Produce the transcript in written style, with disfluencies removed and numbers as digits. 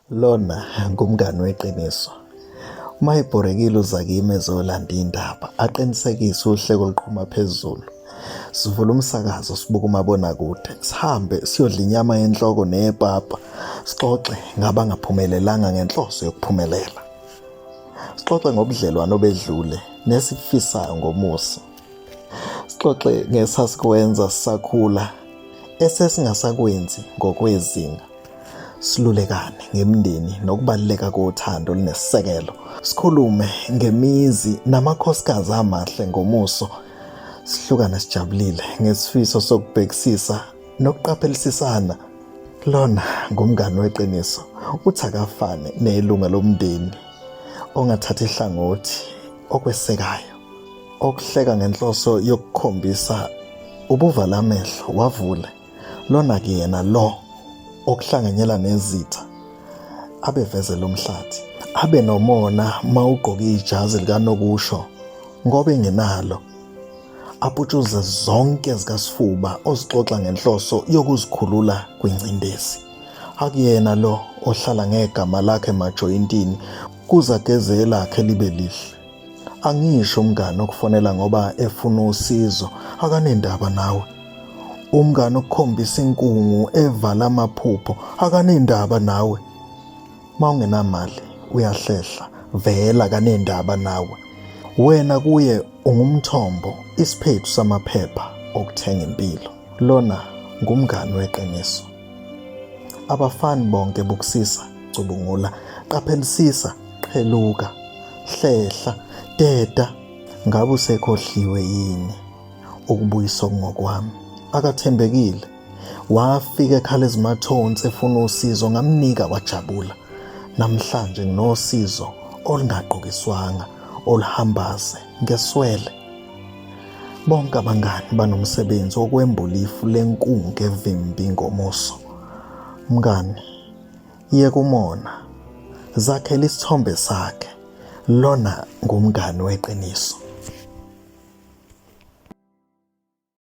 Lona ngumngani weqiniso. Uma ebhorekile uza kimi ezolanda indaba, aqinisekise uhleko oluqhuma phezulu. Sivula umsakazo sibuka umabonakude, sihambe siyodla inyama yenhloko neyepapa, sixoxe ngabangaphumelelanga ngenhloso yokuphumelela. Sixoxe ngobudlelwano obedlule nesikufisayo ngomuso. Sixoxe ngesasikwenza sisakhula esesingasakwenzi ngokwezinga. Silulekane ngemindeni nokubaluleka kothando olunesisekelo. Sikhulume ngemizi namakhosikazi amahle ngomuso. Sihlukane sijabulile ngesifiso sokubhekisisa nokuqaphelisisana. Lona ngumngani weqiniso, uthi akafane nelunga lomndeni ongathathi hlangothi, okwesekayo, okuhleka ngenhloso yokukhombisa ubuvala amehlo wavule. Lona ke yena lo okuhlanganyela nezitha abevezela umhlathi abe nomona mawugqoke ijazi likanokusho ngoba engenalo aputshuze zonke zikasifuba ozixoxa ngenhloso yokuzikhulula kwingcindezi akuyena lo ohlala ngegama lakhe emajoyintini kuze ageze elakhe libe lihle Angisho umngani okufonela ngoba efuna usizo, akanendaba nawe. Umngani okukhombisa inkungu evala amaphupho, akanendaba nawe. Uma ungenamali uyahlehla, vela akanendaba nawe. Wena kuye ungumthombo, isiphethu samaphepha okuthenga impilo. Lona ngumngani weqiniso. Abafani bonke bukusisa, cubungula, qaphelisisa, qheluka, hlehla, deda. Ngabe usekhohliwe yini ukubuyisa okungokwami? Akathembekile. Wafika ekhala ezimathonsi efuna usizo ngamnika wajabula. Namhlanje nginosizo olungagqokiswanga oluhambaze ngeswele. Bonke abangani banomsebenzi wokwembula ifu lenkungu evimbi ingomuso. Mngani, yeka umona. Zakhela isithombe sakhe. Lona ngumngani weqiniso.